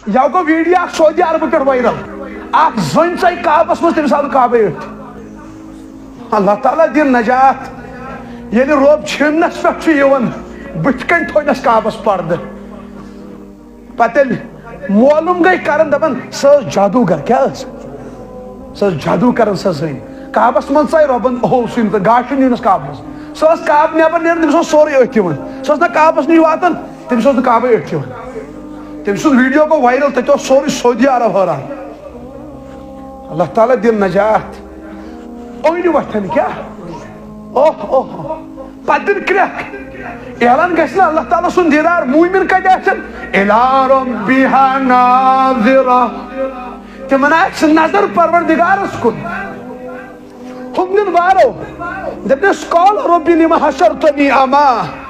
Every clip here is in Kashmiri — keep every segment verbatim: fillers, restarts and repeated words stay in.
یَوٕ گوٚو ویٖڈیو اکھ سعودی عربہٕ پٮ۪ٹھ وائرل، اکھ زٔنۍ ژاے کعبس منٛز، تٔمِس آو نہٕ کعبے أتھۍ۔ اللہ تعالیٰ دِن نجات۔ ییٚلہِ رۄب چھِنس پٮ۪ٹھ چھُ یِوان، بٕتھِ کنہِ تھوٚونس کعبس پردٕ۔ پتہٕ ییٚلہِ معلوم گٔے کران، دپان، سۄ ٲس جادوگر۔ کیٛاہ ٲس؟ سۄ ٲس جادو کران سۄ زٔنۍ۔ کعبس منٛز ژاے رۄبن، اوس سُے نہٕ تہٕ گاش چھُنہٕ یِونس کعبس منٛز۔ سۄ ٲس کعبہٕ نٮ۪بر نیران، تٔمِس اوس سورُے أتھۍ یِوان۔ سۄ ٲس نہٕ کعبس نِش واتان، تٔمِس اوس نہٕ کعبے أتھۍ یِوان۔ تٔمۍ سُنٛد ویٖڈیو گوٚو وائرل، تَتہِ اوس سورُے سعودی عرب حٲران۔ اللہ تعالیٰ دِن نجات۔ أنۍ وۄتھن کیٛاہ؟ اوہ، اوہ، اوہ۔ پتہٕ دِن کرٛٮ۪کھ۔ اعلان گژھِ نہ اللہ تعالیٰ سُنٛد دیٖدار، مومن کتہِ آسن؟ الی ربها ناظرہ۔ تِمن آسہِ نظر پروردگارس کُن۔ ہُم دِن وارو۔ دپنس، قال رب لم حشرتنی اعمی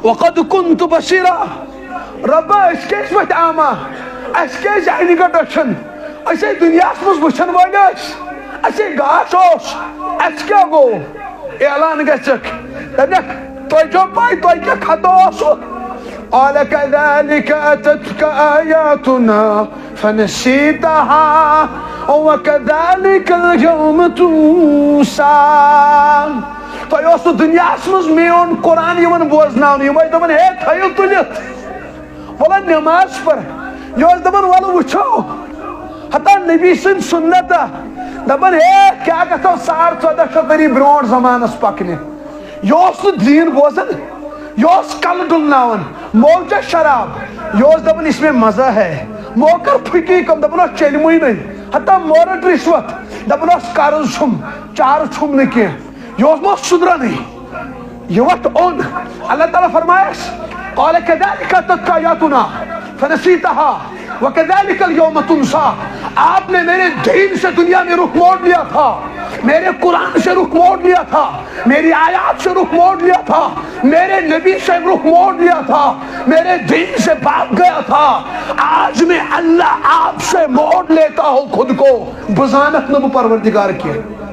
وقد کنت بصیرا۔ رۄبا، أسۍ کیٛازِ ؤتھۍ اعمی؟ اَسہِ کیٛازِ اَنہِ گٔٹہٕ أچھن؟ أسۍ ہے دُنیاہَس منٛز وٕچھن وٲلۍ ٲسۍ۔ اَسہِ ہے گاش اوس۔ اَسہِ کیٛاہ گوٚو؟ اعلان گژھٮ۪کھ۔ دَپٮ۪کھ، تۄہہِ چھو پَے تۄہہِ کیٛاہ خطا اوسوٕ؟ قال كذلك أتتك آياتنا فنسيتها وكذلك اليوم تنسى۔ تۄہہِ اوسوٕ دُنیاہَس منٛز میون قرآن یِوان بوزناونہٕ، یِم ٲسۍ دَپان، ہے، تھٲیِو تُلِتھ۔ وَلہٕ نٮ۪ماز پَر۔ یہِ اوس دَپان، وَلہٕ وٕچھو۔ ہتا نبی سٕنٛدۍ سُنت، دَپان، ہے، کیٛاہ گژھو ساڑ ژۄداہ شیٚتھ ؤری برونٛٹھ زمانَس پَکنہِ۔ یہِ اوس نہٕ دیٖن بوزان، یہِ اوس کَلہٕ ڈُلناوان۔ مول چےٚ شراب، یہِ اوس دَپان، اس میں مزہ ہے۔ مول کر پھُکی کٲم، دَپان اوس، چیٚلمٕے نہٕ۔ ہتا مورَٹ رِشوت، دَپان اوس، قرض چھُم، چارٕ چھُم نہٕ کینٛہہ۔ یہِ اوس نہٕ سُدرانٕے۔ یہِ وۄتھ اوٚن۔ اللہ تعالیٰ فرمایس، قال كذلك أتتك آياتنا فنسيتها وكذلك اليوم تنسى۔ آپ نے میرے دین سے دنیا میں رخ موڑ لیا تھا، میرے قرآن سے رخ موڑ لیا تھا، میری آیات سے رخ موڑ لیا تھا، میرے نبی سے رخ موڑ لیا تھا، میرے دین سے بھاگ گیا تھا۔ آج میں اللہ آپ سے موڑ لیتا ہوں خود کو۔ بہٕ زانکھ نہٕ بہٕ پروردگار کینٛہہ۔